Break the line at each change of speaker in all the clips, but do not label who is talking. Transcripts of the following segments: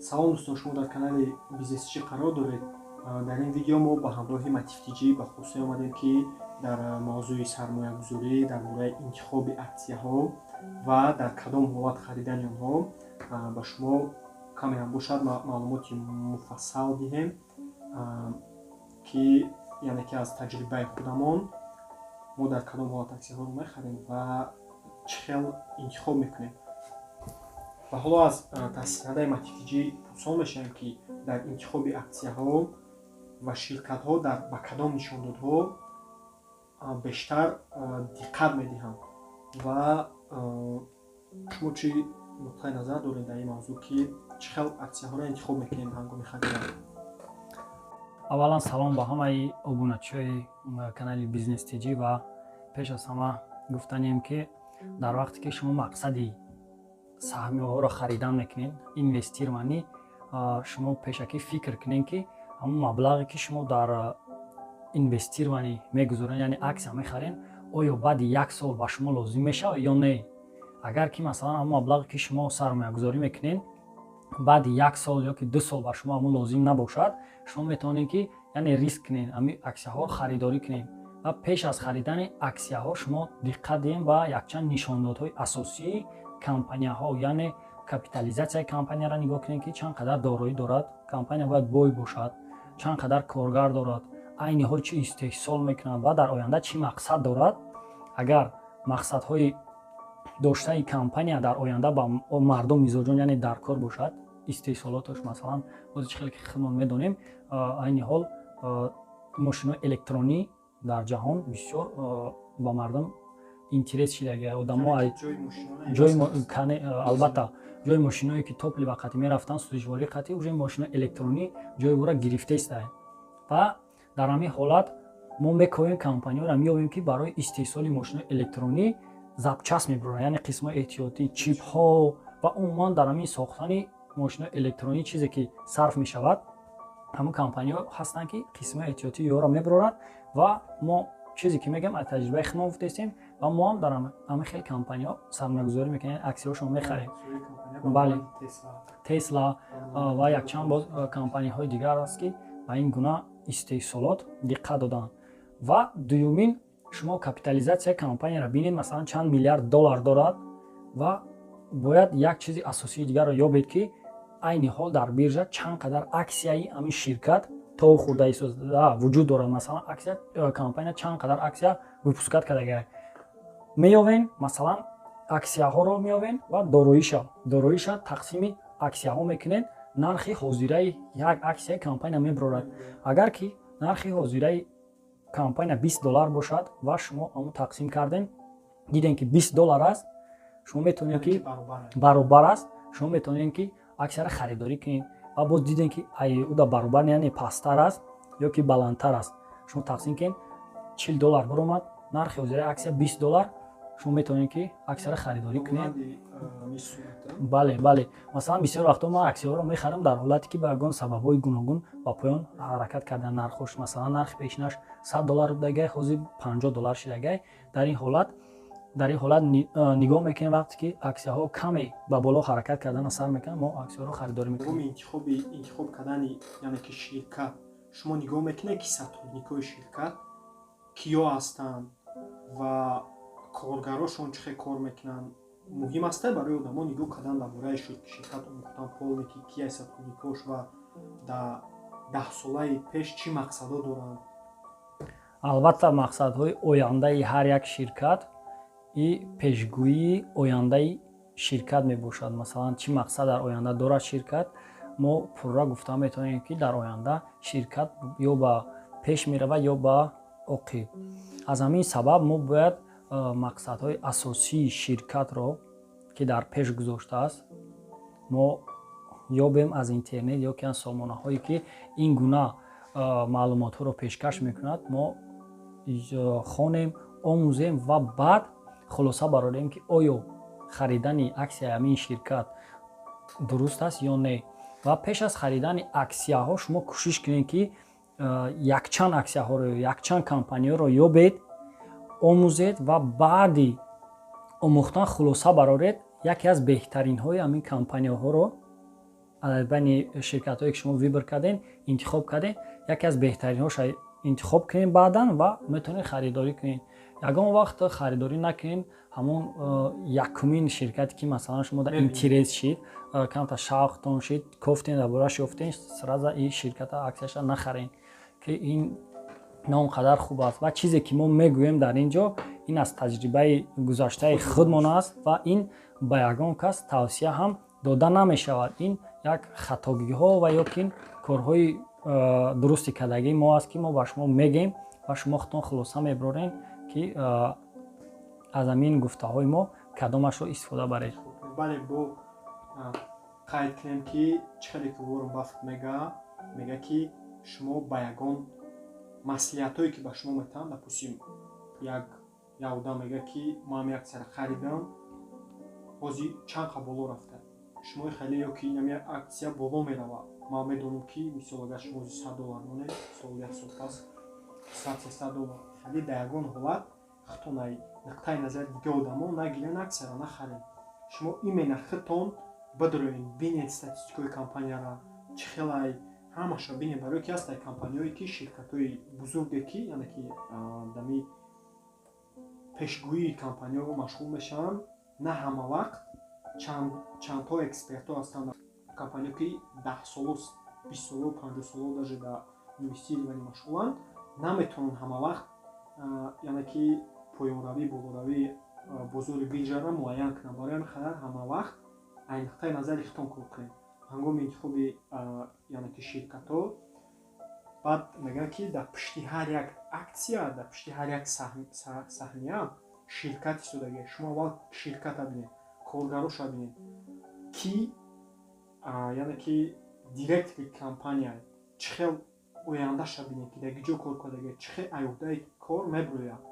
Салом, дӯстон, шумо дар канали Бизнесчӣ қарор доред. Дар ин видео мо ба ҳамроҳи Матиф ТҷИ ба хулоса омадем, ки дар мавзӯи сармоягузорӣ, дар бораи интихоби аксияҳо ва дар кадом ҳолат харидани онҳо ба шумо каме ҳам бошад маълумоти муфассал диҳем, ки яъне ки аз таҷрибаи худамон мо дар кадом ҳолат аксияҳоро мехарем ва чӣ хел интихоб мекунем. Ва ҳоло аз таҳсилкардаи Матиф ТҷИ пурсон мешавем, ки дар интихоби аксияҳо ва ширкатҳо дар ба кадом нишондодҳо бештар диққат медиҳанд ва шумо чӣ нуқтаи назар доред дар ин мавзӯъ, ки чӣ хел аксияҳоро интихоб мекунем ҳангоми харидан?
Аввалан, салом ба ҳамаи обуначиҳои канали Бизнес ТҷИ. Ва пеш аз ҳама гуфтанем, ки дар вақте ки шумо мақсади саҳмияҳоро харидан мекунед, инвестирование, шумо пешакӣ фикр кунед, ки ҳамон маблағе, ки шумо дар инвестирование мегузоред, яъне аксия мехаред, оё баъди як сол ба шумо лозим мешавад ё не. Агар ки, масалан, ҳамон маблағе, ки шумо сармоягузорӣ мекунед, баъди як сол ё ки 2 сол ба шумо ҳамон лозим набошад, шумо метавонед, ки яъне риск кунед, ҳамин аксияҳоро харидорӣ кунед. Ва пеш аз харидани аксияҳо шумо диққат диҳем ба якчанд нишондодҳои асосии компанияҳо, яъне капитализатсияи компанияро нигоҳ кунед, ки чанд қадар дороӣ дорад компания, бояд бой бошад, чанд қадар коргар дорад, айни ҳол чӣ истеҳсол мекунад ва дар оянда чӣ мақсад дорад. Агар мақсадҳои доштаи компания дар оянда ба мардум, мизоҷон, яъне дар кор бошад истеҳсолоташ, масалан, бози чӣ хеле ки худмон медонем, айни ҳол мошинои электронӣ дар ҷаҳон бисёр ба мардум интерес шидага, одамо албатта ҷои мошиное, ки топливо қатӣ мерафтанд, сӯзишворӣ қатӣ, уже мошинои электронӣ ҷои ӯро гирифтаистанд. Ва дар ҳамин ҳолат мо мекоҳем, компанияро меёбем, ки барои истеҳсоли мошинои электронӣ запчасть мебуранд, яъне қисмҳои эҳтиётӣ, чипҳо ва умуман дар ҳамин сохтани мошинои электронӣ чизе ки сарф мешавад, ҳамон компаниҳо ҳастанд, ки қисмҳои эҳтиётии ёро мебароранд. Ва мо чизе ки мегӯем, аз таҷрибаи худмон гуфтаистем ва мо ҳам дар ҳамин хел компаниҳо сармоягузорӣ мекунем, аксияҳошон мехарем. Бале, Тесла ва якчанд боз компаниҳои дигар аст, ки ба ин гуна истеҳсолот диққат доданд. Ва дуюмин, шумо капитализатсияи компанияро бинед, масалан, чанд миллиард доллар дорад. Ва бояд як чизи асосии дигарро ёбед, ки айни ҳол дар биржа чанд қадар аксияи ҳамин ширкат то хурда вуҷуд дорад. Масалан, аксия компания чанд қадар аксия выпускать кардагай, меёвем, масалан, аксияҳоро меёвем ва дороиша тақсими аксияҳо мекунем, нархи ҳозираи як аксияи компания мебарорад. Агар ки нархи ҳозираи компания 20 доллар бошад ва шумо ҳамон тақсим кардем, дидем, ки 20 доллар аст, шумо метавонед, ки баробар аст, шумо метавонед, ки аксияро харидорӣ кунед. Ва боз дидем, ки уда баробар, яъне пасттар аст ё ки баландтар аст, шумо тақсим кунед, 40 доллар баромад, нархи ҳозираи аксия 20 доллар, шумо метавонед, ки аксияро харидорӣ кунед. Бале, масалан, бисёр вақтҳо ман аксияҳоро мехарам дар ҳолате, ки ба ягон сабабҳои гуногун ба поён ҳаракат кардан нархош. Масалан, нархи пешинаш 100 доллар будагай, ҳозир 50 доллар шидагай. Дар ин ҳолат нигоҳ мекунем, вақте ки аксияҳо каме ба боло ҳаракат кардана сар мекунанд, мо аксияҳоро харидорӣ мекунем.
Интихоб кардани, яъне ки ширкат, шумо нигоҳ мекунед, ки сотрудникҳои ширкат киё ҳастанд ва коргарошон чӣ хел кор мекунанд. Муҳим аст барои одамо нигоҳ кардан дар бораи ширкат, омӯхтан полный, ки кияй сотрудникош ва дар 10 солаи пеш чӣ мақсадҳо доранд?
Албатта, мақсадҳои ояндаи ҳар як ширкат и пешгӯии ояндаи ширкат мебошад. Масалан, чӣ мақсад дар оянда дорад ширкат, мо пурра гуфта метавонем, ки дар оянда ширкат ё ба пеш меравад, ё ба оқиб. Аз ҳамин сабаб мо бояд мақсадҳои асосии ширкатро, ки дар пеш гузоштааст, мо ёбем аз интернет ё ки аз сомонаҳое, ки ин гуна маълумотҳоро пешкаш мекунад, мо хонем, омӯзем ва баъд хулоса барорем, ки оё харидани аксияи ҳамин ширкат дуруст аст ё не. Ва пеш аз харидани аксияҳо шумо кӯшиш кунед, ки якчанд аксияҳоро, якчанд компаниҳоро ёбед, омӯзед ва баъди омӯхтан хулоса бароред, яке аз беҳтаринҳои ҳамин компанияҳоро. Байни ширкатҳое, ки шумо выбор кардем, интихоб кардем, яке аз беҳтаринҳоша интихоб кунем баъдан ва метавонед харидорӣ кунед. Ягон вақт харидорӣ накунед ҳамон якумин ширкате, ки, масалан, шумо дар интерес шид, камта шавқтон шид, кофтен, дар бораш ёфтен, сразу и ширката аксияша нахарен, ки ин на он қадар хуб аст. Ва чизе, ки мо мегӯем дар ин ҷо, ин аз таҷрибаи гузаштаи худмон аст ва ин ба ягон кас тавсия ҳам дода намешавад. Ин як хатогиҳо ва ё ки корҳои дурусти кардагии мо аст, ки мо ба шумо мегӯем ва шумо худтон хулоса мебарорем, ки аз ҳамин гуфтаҳои мо кадомашро истифода баред.
Бале, бо қайд кунем, ки чӣ хеле ки Уоррен Баффет мега, ки шумо ба ягон маслиҳатҳое, ки ба шумо метаҳанд, допустим, як одам мега, ки ман як аксияро харидам, ҳозир чанд қа боло рафта, шумо хеле ё ки инам як аксия боло мерава, ман медонам, ки, мисол, агар шумо ҳозир 100 доллар монед, мисол, як сол пас 100, 300 доллар. Хеле дар ягон ҳолат худтон ай нуқтаи назари дига одамо нагирен, аксияро нахаред. Шумо именно худтон бидроен, бинед статистикаи компанияра, чӣ хелай, ҳамаша бинед, барое ки ҳастанд компаниҳое, ки ширкатҳои бузурге, ки яъне ки дами пешгӯии компаниҳо машғул мешаванд. На ҳама вақт чандто экспертҳо ҳастанд, компаниҳо, ки 10 соло, 20 соло, 50 соло даже дар инвестирование машғуланд, наметавонанд ҳама вақт, яъне ки поёнравӣ, болоравии бозори биржаро муайян кунанд. Барои ҳамин қадар ҳама вақт ай нуқтаи назари худтон кор кунед ҳангоми интихоби, яъне ки, ширкатҳо. Баъд мегӯянд, ки дар пушти ҳар як аксия, дар пушти ҳар як саҳмия ширкат истодагия. Шумо аввал ширката бинед, коргароша бинед, ки, яъне ки, директори компания чӣ хел, ояндаша бинед, ки дар ки ҷо кор кардагия, чӣ хел ай уҳдаи кор мебирояд.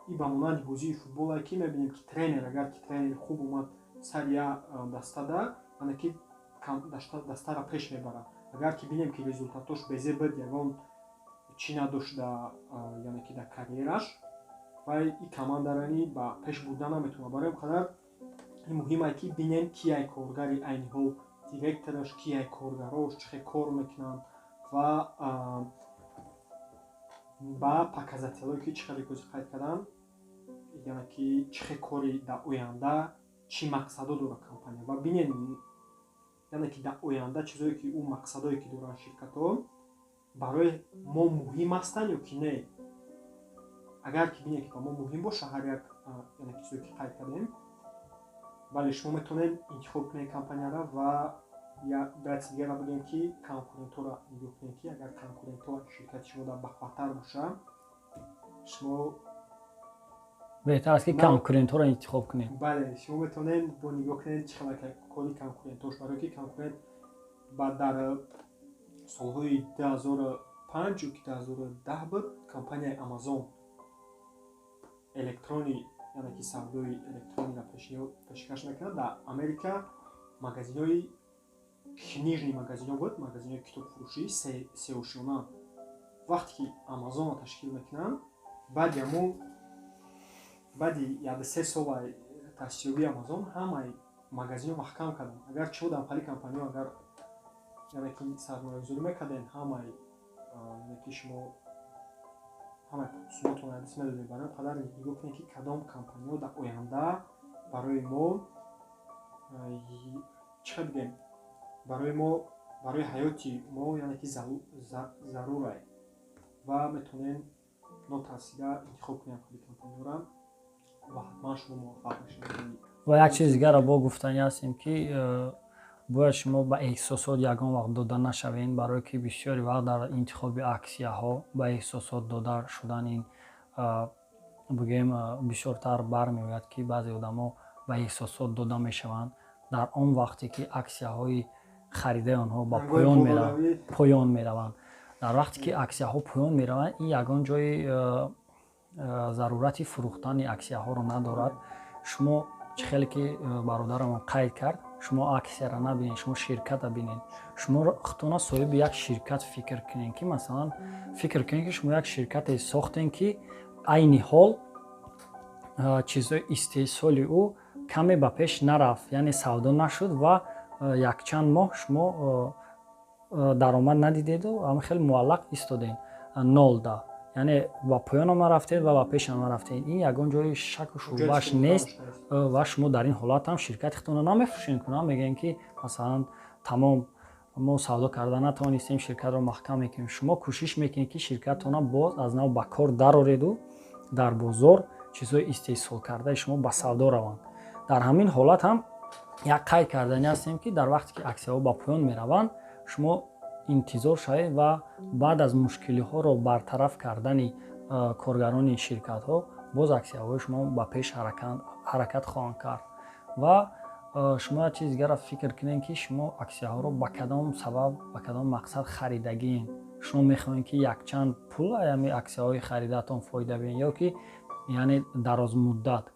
И ба монанди бозии футболае, ки мебинем, ки тренер, агар ки тренери хуб омад сари як дастада, яъне ки дастаро пеш мебарад. Агар ки бинем, ки результатош безеб буд, ягон чӣ надошт, яъне ки дар карьераш, вай и командарани ба пеш бурда наметавонад. Барои ҳам қадар ин муҳим ае, ки бинем, ки ай коргари айни ҳол директораш, ки ай коргарош, чӣ хел кор мекунанд ва ба показателҳое, ки чӣ хеле кози қайд кардам, яъне ки чӣ хел кори дар оянда, чӣ мақсадо дорад компания. Ва бинед, яъне ки дар оянда чизое, ки ӯ мақсадое, ки доранд ширкатҳо, барои мо муҳим ҳастанд ё ки не. Агар ки бинед, ки ба мо муҳим боша ҳар як, яъне чизое, ки қайд кардем, бале, шумо метавонед интихоб кунед компанияро. Ва баъд дигарро бигӯем, ки конкурентҳоро нигоҳ кунед, ки агар конкурентҳо ширкати шумо дар бақувваттар боша, шумо
Беҳтар аст, ки конкурентҳоро интихоб кунед.
Бале, шумо метавонед бо нигоҳ кунед, чӣ хел кори конкурентҳош, барое ки конкурент ба дар солҳои 2005 ё ки 2010 буд, компанияи Амазон электрони, яъне ки савдои электрониро пешкаш мекунад. Дар Америка магазинҳои книжный магазинҳо буд, магазинҳои китобфурӯшӣ сеошёна. Вақте ки Амазонро ташкил мекунанд, баъди ҳамун, баъди 1-3 сола таъсисёбии Амазон, ҳамаи магазинҳо маҳкам карданд. Агар чиҳо дар ҳали компаниҳо, агар, яъне ки, сармоягузорӣ мекардем, ҳамаи, яъне ки, шумо ҳамаи сумотон даст медодед. Барои он қадар нигоҳ кунед, ки кадом компаниҳо дар оянда барои мо, чӣ хел бигӯем, барои мо, барои ҳаёти мо, яъне ки, зарурае ва метавонем нотарсида интихоб кунем ҳали компаниҳоро ва ҳатман шумо муваффақ мешавед.
Ва як чиз дигарро бо гуфтанӣ ҳастем, ки бояд шумо ба эҳсосот ягон вақт дода нашавед, барое ки бисёри вақт дар интихоби аксияҳо ба эҳсосот дода шудан ин, бигӯем, бисёртар бармеояд, ки баъзе одамо ба эҳсосот дода мешаванд дар он вақте, ки аксияҳои харидаи онҳо ба поён мераванд. Дар вақте ки аксияҳо поён мераванд, ин ягон ҷои зарурати фурӯхтани аксияҳоро надорад. Шумо, чӣ хеле ки бародарамон қайд кард, шумо аксияро набинед, шумо ширката бинед. Шумо худтона соҳиби як ширкат фикр кунед, ки, масалан, фикр кунед, ки шумо як ширкате сохтем, ки айни ҳол чизҳои истеҳсоли ӯ каме ба пеш нарафт, яъне савдо нашуд ва Якчанд моҳ шумо даромад надидеду ҳама хеле муаллақ истодем нолда, яъне ба поёнам нарафтед ва ба пешам нарафтед. Ин ягон ҷои шаку шубҳаш нест ва шумо дар ин ҳолат ҳам ширкати худтонро намефурӯшед кунам, мегӯем ки масалан, тамом, мо савдо карда натавонистем, ширкатро маҳкам мекунем. Шумо кӯшиш мекунед, ки ширкатона боз аз нав ба кор дарореду дар бозор чизҳои истеҳсолкардаи шумо ба савдо раванд. Дар ҳамин ҳолат ҳам як қайд кардани ҳастем, ки дар вақте ки аксияҳо ба поён мераванд, шумо интизор шавед ва баъд аз мушкилиҳоро бартараф кардани коргарони ширкатҳо боз аксияҳои шумо ба пеш ҳаракат хоҳанд кард. Ва шумо як чиз дигарро фикр кунед, ки шумо аксияҳоро ба кадом сабаб, ба кадом мақсад харидагиен. Шумо мехоҳед, ки якчанд пул ами аксияҳои харидаатон фоида бинед ё ки яъне дарозмуддат?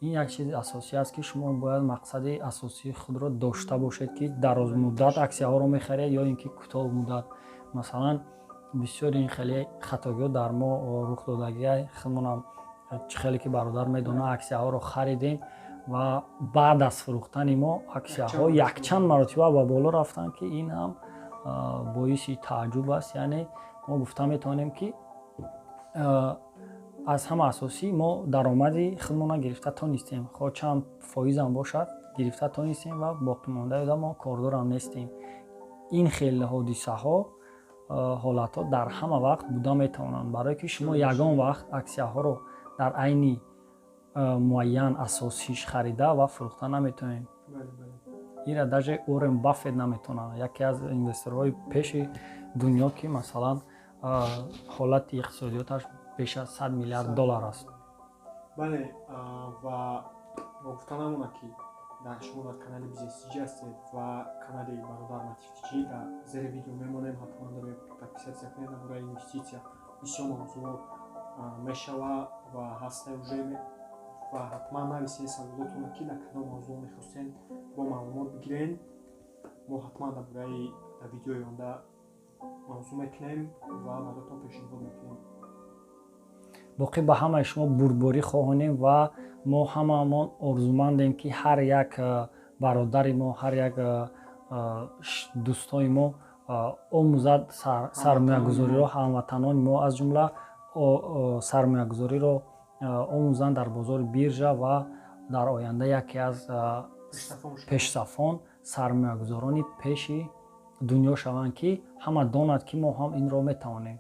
Ин як чизи асосӣ аст, ки шумо бояд мақсади асосии худро дошта бошед, ки дарозмуддат аксияҳоро мехаред ё ин ки кӯтоҳмуддат. Масалан, бисёри ин хеле хатогиҳо дар мо рух додагия. Худмонам, чӣ хеле ки бародар медонад, аксияҳоро харидем ва баъд аз фурӯхтани мо аксияҳо якчанд маротиба ба боло рафтанд, ки ин ҳам боиси тааҷҷуб аст. Яъне мо гуфта метавонем, ки аз ҳама асосӣ мо даромади худмона гирифта тонистем, хо чанд фоизам бошад, гирифта тонистем ва боқимондаи мо кордорам нестем. Ин хел ҳодисаҳо, ҳолатҳо дар ҳама вақт буда метавонанд, барое ки шумо ягон вақт аксияҳоро дар айни муайян асосиш харида ва фурӯхта наметавонед. Ира даже Уоррен Баффет наметавонад, яке аз инвесторҳои пеши дунё, ки масалан, ҳолати иқтисодиёташ беш аз 100 миллиард доллар аст.
Бале, ва гуфта намонад, ки дар шумо дар канали Бизнес ҳастед ва канали бародар Матифтиҷӣ дар зери видео мемонем, ҳатман доред подписаться кунед. Дар бораи инвеститсия бисёр мавзӯъ мешава ва ҳаста уже ва ҳатман нависед саволотонро, ки дар кадом мавзӯъ мехостем бо маълумот бигирен. Мо ҳатман дар бораи дар видеои оянда мавзӯъ мекунем ва баротон пешниҳод мекунем.
Боқӣ ба ҳамаи шумо бурдборӣ хоҳонем ва мо ҳамаамон орзумандем, ки ҳар як бародари мо, ҳар як дӯстои мо омӯзад сармоягузориро, ҳамватанони мо аз ҷумла сармоягузориро омӯзанд дар бозори биржа ва дар оянда яке аз пешсафон сармоягузорони пеши дунё шаванд, ки ҳама донад, ки мо ҳам инро метавонем.